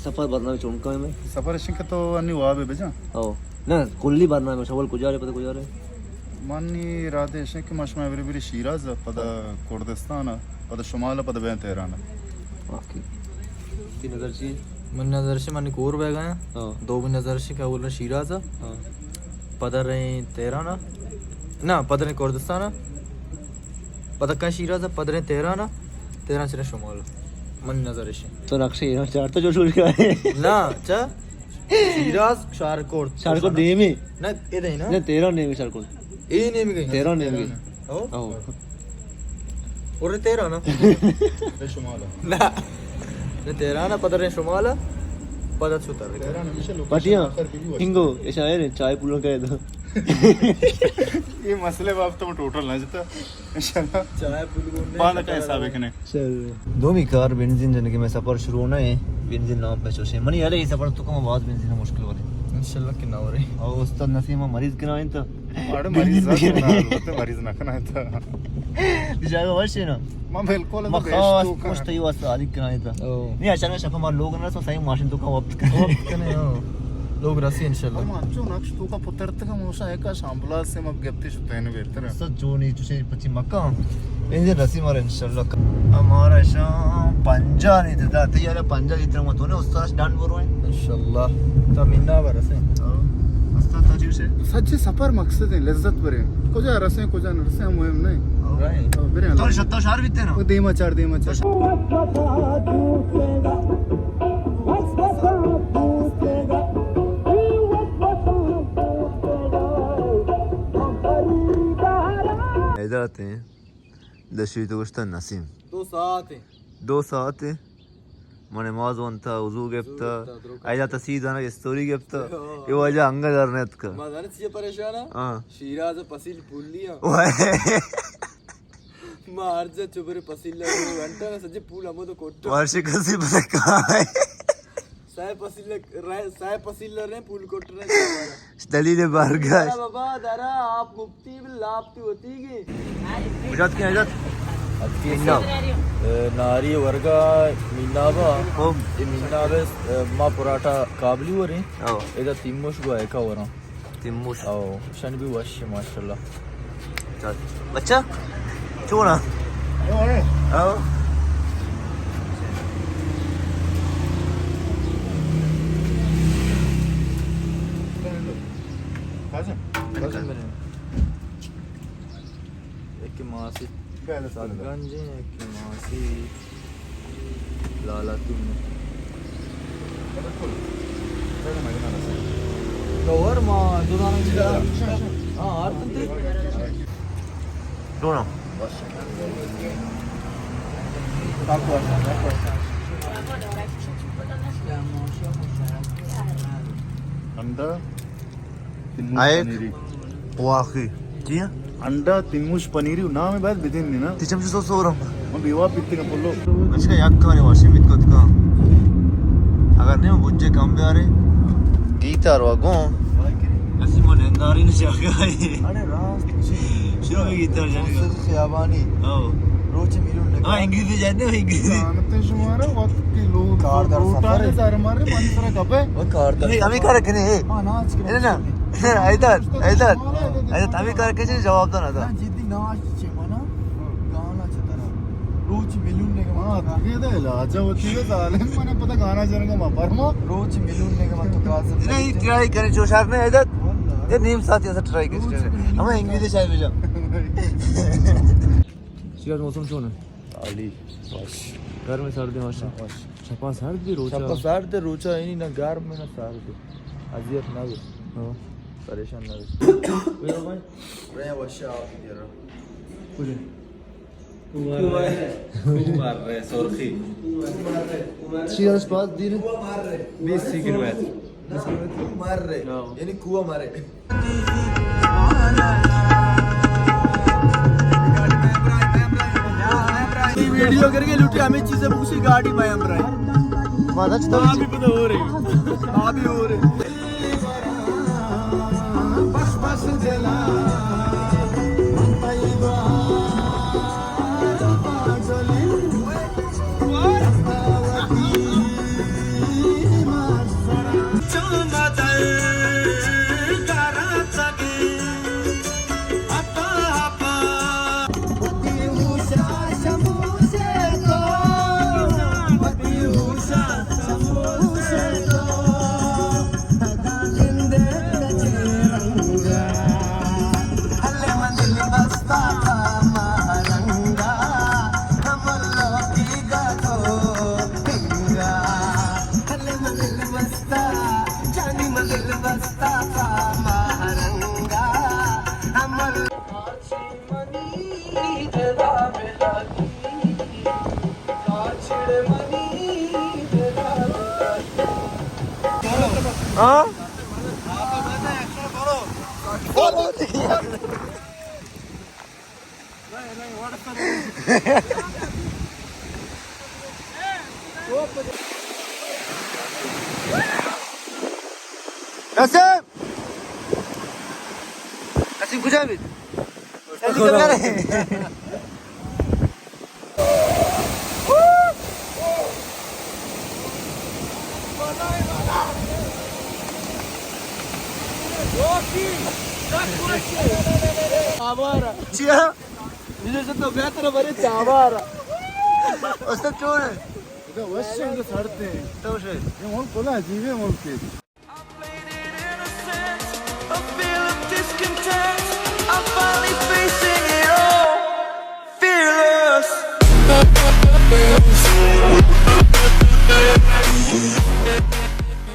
سفر برنامہ چون کائیں میں؟ سفر اشیں کہ تو انی واب بجا۔ او۔ نہ، کلی برنامہ شوال کجا رے، پتہ کجا رے؟ منی ارادہ اشیں کہ ما شما بری بری شیراز، پدا کردستان، پدا شمال، پدا بین تہران۔ اوکے۔ تئی نظر چی؟ من نظر اشیں منی کور بہ گیا۔ ہاں۔ دو من نظر اشیں کہ اول شیراز، ہاں۔ پدا رہیں تہران۔ نہ، پدا رہیں کردستان۔ پدا کن شیراز، پدا رہیں تہران۔ تہران چرے شمال۔ من نظر اشیں۔ تو نقشے ایران چارتا جو شروع کرے۔ نہ، چا؟ شیراز، شارکوٹ۔ شارکوٹ نیمے۔ نہ، اے دے نا۔ نہ، تہران نیمے شارکوٹ۔ اے نیمے گئی۔ تہران نیمے گئی۔ او؟ او۔ اور تہران نا؟ نہ۔ نہ تہران نا، پدا رہیں شمال، پدا چوتر۔ پٹیاں، ہنگو، اشاعر چائے پولو کہے تو۔ یہ مسئلے باب تو ٹوٹل نہ جتا۔ انشاءاللہ۔ چائے پولو نے۔ باندہ کا حساب کنے۔ دومی کار بنزین جنگی میں سفر شروع نہ ہے، بنزین نام پہ چوشے۔ منی یارے یہ سفر تو کم آواز بنزین مشکل ہو رہے۔ انشاءاللہ کہ نہ ہو رہے۔ اور استاد نسیم مریض کرائیں تو۔ اڑے مریض نہ کنا، تو مریض نہ کنا تو۔ دی جاگہ وش ہے نا؟ ما بالکل ما تو بیش خاص تو کنا۔ کچھ تو یہ واسطہ عادی کرائیں تو۔ او۔ نہیں، اچانک شفا مار لوگ نہ سو صحیح ماشین تو کا وقت کنے۔ وقت کنے، ہاں۔ لوگ رسی انشاءاللہ۔ ما انچو نقش تو کا پترتگا موشا ایک شامبلا سے مب گپتے شتین بہتر ہے۔ سچ جو نہیں چوشے پچی مکہ۔ انجن رسی مار انشاءاللہ۔ ہمارا شام پنجاہ نہیں دیتا، تیارہ پنجاہ لیٹر مت ہونے، استاد ڈن برو ہیں۔ انشاءاللہ۔ تا مینا برسیں۔ ہاں۔ استاد تاجیو سے۔ سچے سفر مقصد ہے، لذت برے۔ کجا رسیں، کجا نہ رسیں، مهم نہیں۔ ہاں۔ بریں۔ تو شتا شار بیتے نا۔ وہ دیما چار، دیما چار۔ ادھر آتے ہیں۔ دشوی تو گوشتا نسیم۔ دو ساعت ہیں۔ دو ساعت ہیں۔ من نماز وانتا، وضو گپتا۔ وضو گپتا، درو ایدا تا سیدھا نا استوری گپتا۔ ہاں۔ یہ وجہ انگا در نیت کا۔ ما زانے چیئے پریشان ہاں؟ ہاں۔ شیراز پسیل پولی ہاں۔ وائے۔ ما ہر جا چبر پسیل لگو گھنٹہ نا سجے پول ہمو تو کوٹو۔ وارشی کسی بلکا ہے۔ سائے پسیل رہ-، سائے پسیل رہ پول کوٹ رہے۔ دلیل برگشت۔ بابا دارا آپ مفتی بل آپ تو ہوتی گی۔ کجات کے حضرت؟ اتکی میناب۔ اے، ناری ورگا مینابا۔ ہم۔ اے میناب، اے، ما پراٹا قابلی وریں۔ او۔ ادا تیموش گو ایکا وراں۔ تیموش۔ او، شن بھی وش ماشاءاللہ۔ چل۔ بچہ؟ چونا؟ او۔ ایک ماسی سرگنج، ایک ماسی لالا تون۔ کور ما دو دانہ چیزا۔ ہاں، آر تنتے۔ دونوں۔ انڈا۔ تیموش آئے پنیری۔ واقعی۔ جی ہاں۔ انڈا تیموش پنیری نام ہے، باید بدین نا۔ تی چمچ سو سو رم۔ من بیواب بیتی کا پلو۔ مشکا یک کاری واشی بیت کت کا۔ اگر نہیں بجے کم بیارے۔ گیتار و گون۔ اسی من انداری نشاگائی۔ ارے راست چی؟ شروع گیتار جنگا۔ خیابانی۔ او۔ روچ میلیون نکا۔ ہاں، انگریزی جانتے ہو، انگریزی۔ جانتے شمارا وقت کی لوگ کار در روٹا سفر نے ہے۔ در مارے پانی سرا کپے۔ وہ کار در نہیں، ہمیں سفر۔ کار رکھنے ہیں۔ ہاں، ناچ کے۔ ہے نا؟ ایداد، ایداد۔ ایداد، ہمیں کار کسی جواب تو نہ تھا۔ نہ، جدی ناچ چے منا گانا چترا۔ روچ میلیون نے ہاں، تاکہ دے علاج ہوتی ہے، ظالم، منا پتہ گانا جنگا ما پرما۔ روچ میلیون نے ما تو کار سے نہیں، ٹرائی کریں، جو شار نے ایداد۔ واللہ۔ یہ نیم ساتھی ایسا ٹرائی کریں۔ ہمیں انگریزی شاید بجا۔ سیاج موسم چون ہے؟ عالی، وش۔ گرم سرد وش۔ وش۔ شپا سرد بھی روچا؟ شپا سرد، روچا اینی نہ گرم نہ سرد۔ اذیت نہ بی۔ ہاں۔ پریشان نہ بی۔ رے وش آپ دیرا۔ کجا؟ کومار رے، سرخی۔ چی آس پاس دیر؟ بیس سی کلومیتر۔ مر رہے۔ ہاں۔ یعنی کنواں مارے۔ ویڈیو کر کے لوٹی ہمیں چیزیں پوچھی گاڑی میں ہم رہے۔ ماتا چیتا آ بھی پتہ ہو رہی۔ آ بھی ہو رہے۔ ہاں؟ نسیم! نسیم کجا بیت؟ آوارہ۔ چیا؟ یہ تو بہتر بنے تھے آوارہ۔ استاد چون ہے؟ وش ہے، سڑتے ہیں۔ تو شے۔ یہ ملک کلا عجیب ہے ملک ہے۔